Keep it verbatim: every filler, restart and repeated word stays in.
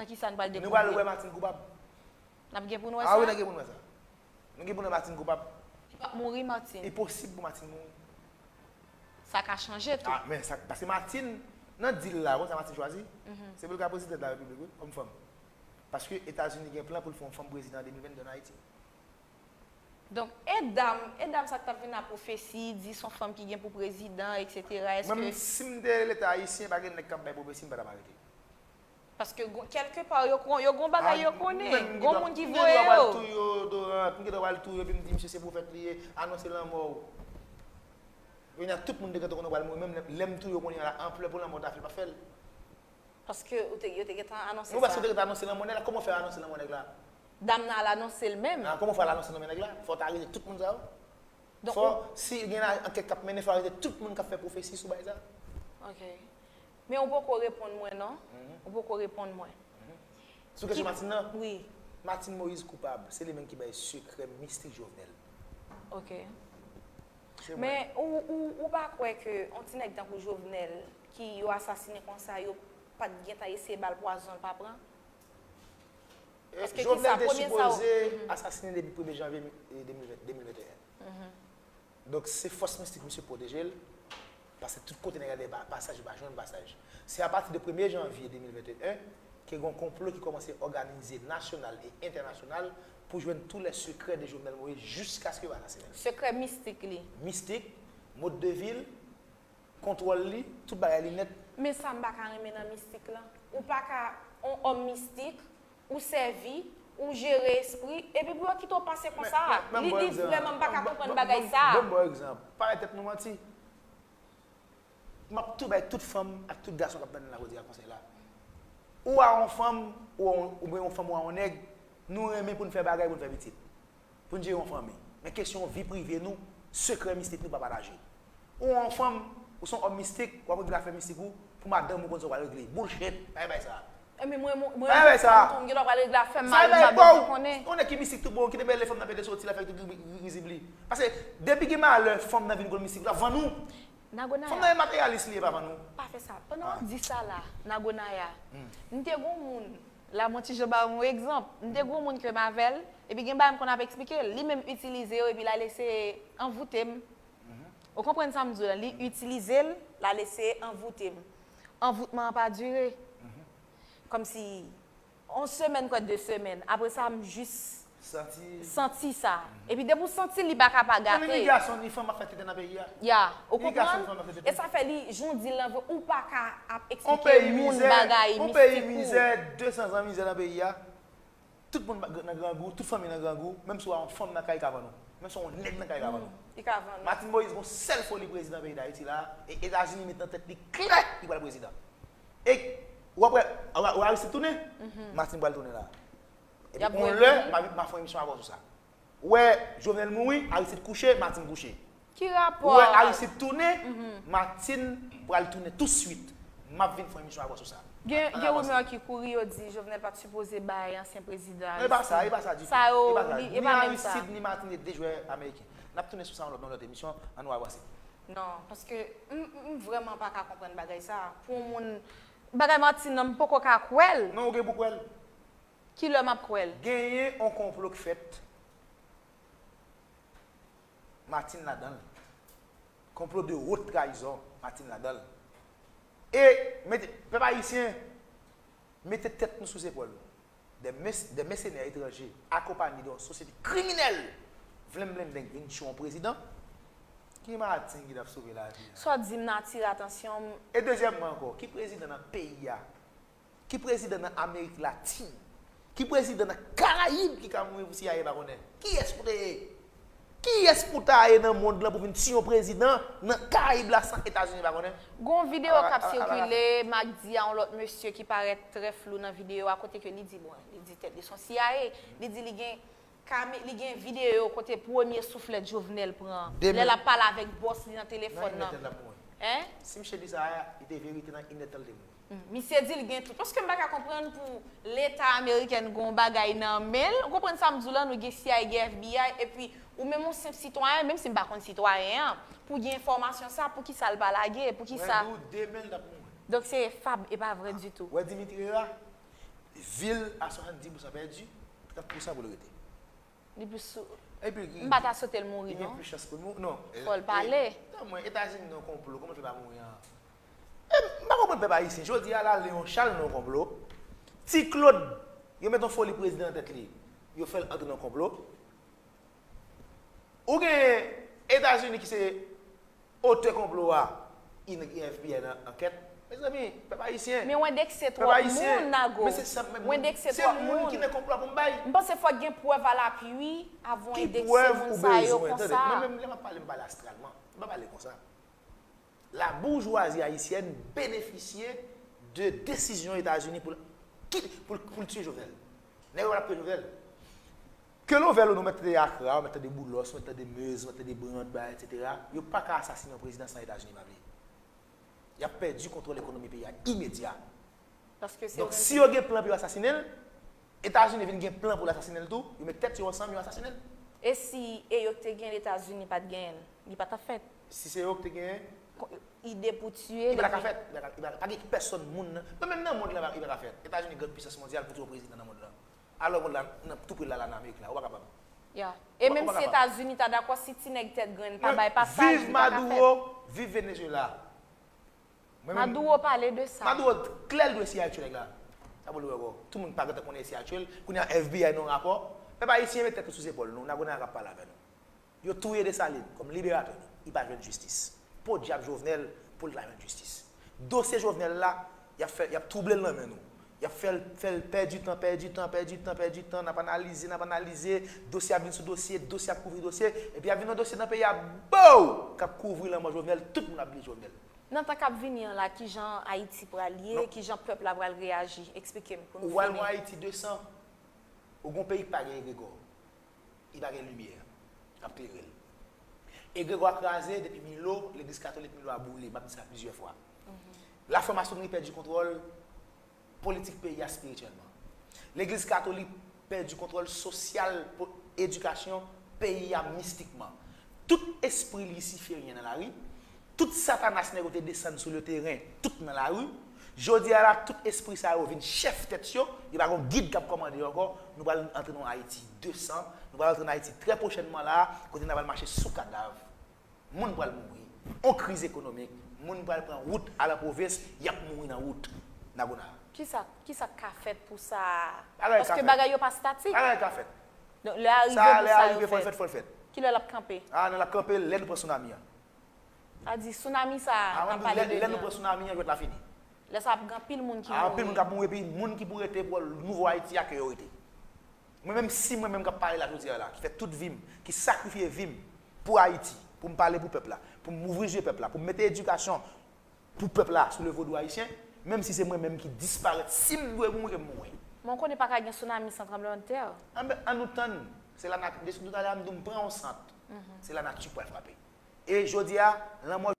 Kisa n pral dekouvri? Nou pral wè Martine koupab. N ap gen pou n wè sa? Ah wi, n ap gen pou n wè sa. Nou gen pou n wè Martine koupab. Li p ap mouri, Martine. E posib pou Martine mouri. Sa ka chanje tou. Ah, men sa, paske Martine, nan deal la, konn sa Martine chwazi? Se pou l ka prezidan de la repiblik, wi, kòm fanm. Paske Etazini gen plan pou l fè yon fanm prezidan an de mil venn de an Ayiti. Donk, e dam, e dam sa k t ap vin la pwofesi, di s on fanm ki gen pou prezidan, etsetera, èske... Mwen menm, si m te Leta ayisyen, pa gen nèg k ap bay pwofesi, m pa t ap arete. Paske kèlke pa, yo, yo gen bagay yo konnen. Gen moun ki voye yo. M gen dwa pral touye yo, Dorant. M gen dwa pral touye yo, epi m di, misye se pwofèt li ye, anonse lanmò w. Kounye a, tout moun te gentan konnen w pral mouri, menm lè m touye w kounye a la, anplè pou lanmò w ta fè, l p ap fè l. Paske ou te, yo te gentan anonse sa. Non, paske w te gentan anonse lanmò nèg la. Kòman w fè anonse lanmò nèg la? Dam nan al anonse l menm. Ah, kòman w fè al anonse lanmò nèg la? Fò w ta arete tout moun sa yo. Fò, si gen ankèt k ap mennen, fò w arete tout moun k ap fè pwofesi sou bagay sa. Ok. Men ou poko reponn mwen non. Ou poko reponn mwen. Sou kesyon Martine nan? Wi. Martine Moïse koupab. Se li menm ki bay sekrè mistik Jovenel. Ok. Men ou, ou, ou pa kwè ke yon ti nèg tankou Jovenel ki yo asasinen konsa, yo pa t gentan eseye ba l pwazon, l pa pran? Paske kisa, premye sa yo... Jovenel te sipoze asasinen depi premye janvye de mil venteyen. Donk se fòs mistik misye pwoteje l, paske tout kote nèg la gen pasaj, yo pa jwenn pasaj. Se apati de premye janvye de mil venteyen ke gen yon konplo ki kòmanse òganize nasyonal e entènasyonal pou jwenn tous les secrets de Jovenel Moïse jiskaske yo asasinen l. Sekrè mistik li. Mistik, mode de vie l, kontwòl li, tout bagay li nèt. Men sa m pa ka renmen nan mistik lan. Ou pa ka on òm mistik, ou sèvi, ou jere espri, epi pou yo kite w pase konsa. Li, li vrèman m pa ka konprann bagay sa. Ban m ba w egzanp. Pa bay tèt nou manti. M ap tou bay tout fanm ak tout gason k ap tande n la jodi a konsèy la. Ou a on fanm, ou a on, oubyen on fanm ou a on nèg, nou renmen pou n fè bagay, pou n fè pitit. Pou n jere yon fanmi. Men kesyon vi prive nou, sekrè mistik nou pa pataje. Ou yon fanm, ou se yon òm mistik, w ap regle afè mistik ou, pou madanm ou konn sa w pral regle. Bullshit, pa gen bagay sa. Ebyen mwen, mwen, mwen, pa gen bagay sa. M gen dwa pral regle afè m, mari m pa bezwen konnen. Yon nèg ki mistik tou bon, ki te bèle fanm nan pete soti la fè tout ri-, ri-, rizib li. Paske depi gen malè, fanm nan vin konn mistik la, vann ou. Nagonaya. Fanm nan e materyalis li ye pa vann ou. Pa fè sa. Pandan w ap di sa la, Nagonaya, m te gon moun, la m on ti jan ba w yon egzanp, m te gon moun ke m avè l, epi gen bagay m konn ap eksplike l, li menm itilize yo epi l al eseye anvoute m. Ou konprann sa m di w la, li itilize l, l al eseye anvoute m. Anvoutman an pa dire. Kòmsi yon semèn, kwè de semèn. Apre sa, m jis santi sa. Epi depi w santi li pa ka pa gate. Ni gason ni fanm ap fè tenten nan peyi a. Ya, ou konprann? E sa fè li, jan w di l lan vre, ou pa ka ap eksplike moun bagay mistik ou. On peyi mizè, de san zan mizè nan peyi a. Tout moun nan grangou, tout fanmi nan grangou, menm si w a yon fanm nan kay, li ka vann ou. Menm si w a yon nèg nan kay, li ka vann ou. Li ka vann ou. Martine Moïse gon sèl foli prezidan peyi Dayiti la, e Etazini met nan tèt li klè li pral prezidan. E w ap wè, w a, w a Aristide tounen, Martine pral tounen la. Epi yon lè, m a, m a fè yon emisyon avè w sou sa. Ou wè Jovenel mouri, Aristide kouche, Martine kouche. Ki rapò? Ou wè Aristide tounen, Martine pral tounen touswit. M ap vin fè yon emisyon avè w sou sa. Gen, gen rimè ki kouri, yo di Jovenel pa t sipoze bay ansyen prezidan Aristide. Non, e pa sa, e pa sa ditou. Sa yo, li, e pa menm sa. Ni Aristide, ni Martine, se de jwè ameriken. N ap tounen sou sa yon lòt, nan yon lòt emisyon, ann nou avanse. Non, paske m, m vrèman pa ka konprann bagay sa. Pou yon moun, bagay Martine nan, m poko ka kwè l. Non, ou gen pou kwè l. Kilè m ap kwè l? Genyen yon konplo k fèt. Martine ladan l. Konplo de haute trahison, Martine ladan l. E, mete, pèp ayisyen, mete tèt nou sou zepòl nou. Des mes-, des mercenaires étrangers accompagnés de yon sosyete kriminèl vlenmblendeng vin tiye yon prezidan. Ki Martine ki t ap sove lavi a? Sa w di m nan atire atansyon m. E dezyèmman ankò, ki prezidan nan peyi a? Ki prezidan nan Amerik Latin? Ki prezidan nan Karayib ki ka mouri pou C I A pa konnen? Kiyès pou te ye? Kiyès pou ta ye nan mond lan pou vin tiye yon prezidan nan Karayib la san Etazini pa konnen? Gon videyo k ap sikile, m ak di a yon lòt mesye ki parèt trè flou nan videyo a, kote ke li di, bon, li di tèt li se yon C I A, li di li gen Kami, li gen videyo kote premye souflèt Jovenel pran, lè l ap pale avèk bòs li nan telefòn nan. Hein? Si misye di sa a, li te verite nan inèdtan l te mouri. Misye di l gen tout. Paske m pa ka konprann pou Leta amerikèn gen yon bagay nan men l. Ou konprann sa m di w la, nou gen C I A, gen F B I, epi ou menm yon senp sitwayen, menm si m pa konn sitwayen an, pou gen enfòmasyon sa, poukisa l pa lage, poukisa? Mwen di w demen l t ap mouri. Donk se fab, e pa vrè ditou. Ou wè Dimitri Herrard? Vil a swasanndis pousan pèdi, trant pousan pou l rete. Li plis sou. Epi, M pa ta swete l mouri, li gen non. Plis chans pou l mouri. Non. Fò l pale. Tan mwen, Etazini nan konplo, kòman l fè pa mouri an? E, m pa konprann pèp ayisyen. Jodi a la, Leon Charles nan konplo. Ti Claude, yo met yon foli prezidan nan tèt li. Yo fè l antre nan konplo. Ou gen Etazini ki se otè konplo a, F B I nan ankèt. Mezanmi, pèp ayisyen. Men w endekse twòp moun, Nago. Men se sa menm. W endekse twòp moun. Se moun ki nan konplo a pou m bay. M panse fòk gen prèv alapui avan w endekse moun sa yo konsa. Ki prèv ou bezwen? Tande, mwen menm lè m ap pale, m pale astralman. M pa pale konsa. Laboujwazi ayisyèn benefisye de desizyon Etazini pou l pou l pou l tiye Jovenel. Nèg yo pa t ap tiye Jovenel. Ke l ouvè l ou non, mèt tande Akra, mèt tande Boulos, mèt tande Meuse, mèt tande Brand, bagay, etsetera. Yo pa ka asasinen yon prezidan san Etazini pa vle. Y ap pèdi kontwòl ekonomi peyi a imedya. Donk, si yo gen plan pou yo asasinen l, Etazini vin gen plan pou l asasinen l tou, yo met tèt yo ansanm, yo asasinen l. E si e yo k te gen l, Etazini pa t genyen l, li pa t ap fèt? Si se yo k te genyen. Ide pou tiye. Li pa ta ka fèt. Li pa ta ka, li pa ta, pa gen pèsonn moun nan. Men menm nan mond lan, li pa ta ka fèt. Etazini gran pisans mondyal pou tiye yon prezidan nan mond lan. Alò mond la, nan tou pre la, la nan Amerik la, ou pa kapab. Ya. E menm si Etazini ta dakò, si ti nèg tèt grenn pa bay pasaj, li pa ka fèt. Viv Maduro, viv Venezuela. Maduro pale de sa. Maduro klè l dwe siy a tchou nèg la. Sa pou l wè ankò. Tout moun pa gentan konnen siy a tchou l. Kounye a F B I nan rapò. Pèp ayisyen met tèt nou sou zepòl nou. Nago nan k ap pale avè nou. Yo touye Desalin kòm liberatè nou. Li pa jwenn jistis. Podyab Jovenel pou l ta jwenn jistis. Dosye Jovenel la, y ap fè, y ap twouble l nan men nou. Y ap fè l, fè l pèdi tan, pèdi tan, pèdi tan, pèdi tan. N ap analize, n ap analize. Dosye ap vin sou dosye, dosye ap kouvri dosye. Epi ap vin yon dosye nan peyi a, bow! K ap kouvri lanmò Jovenel. Tout moun ap bliye Jovenel. Nan tan k ap vini an la, kijan Ayiti pral ye, kijan pèp la pral reyaji? Eksplike m pou nou fini. Ou pral wè Ayiti de san. Ou gon peyi k pa gen egregò. Li pa gen limyè k ap klere l. Egregò a kraze depi Milo, legliz katolik Milo a boule, m ap di sa plizyè fwa. Laframasonri pèdi kontwòl politik peyi a espirityèlman. Legliz katolik pèdi kontwòl sosyal, edikasyon peyi a mistikman. Tout espri lisiferyen nan lari, tout satanas nèg yo te desann sou le teren, tout nan lari. Jodi a la, tout espri sa yo vin chèf tèt yo, yo pa gon gid k ap kòmande yo ankò. Nou pral antre nan Ayiti de san, nou pral antre nan Ayiti trè pwochènman la, kote n a pral mache sou kadav. Moun pral mouri. On kriz ekonomik. Moun pral pran wout al an pwovens, y ap mouri nan wout. Nagona. Kisa, kisa k ka fèt pou sa? Paske bagay yo pa statik. Bagay ka fèt. Donk, lè a rive pou sa yo fèt. Sa lè a rive, fò l fèt, fò l fèt. Kilè l ap kanpe? A, nan l ap kanpe, lè nou pran sounami an. Sa di, sounami sa a, n ap pale de li an. Lè nou pran sounami an, jwèt la fini. Lè sa ap gen anpil moun ki mouri. Anpil moun k ap mouri, epi moun ki pou rete pou nouvo Ayiti a, ke yo rete. Mwen menm, si mwen menm k ap pale la jodi a la, ki fè tout vi m, ki sakrifye vi m pou Ayiti, pou m pale pou pèp la, pou m ouvri zye pèp la, pou m mete edikasyon pou pèp la sou le vodou ayisyen, menm si se mwen menm ki disparèt, si m dwe mouri, ke m mouri. Men w konnen pa ka gen sounami san tranblemanntè. Anben, ann nou tann, se lanati, depi talè a m di w m pran yon sant, se lanati k pral frape. E jodi a, lanmò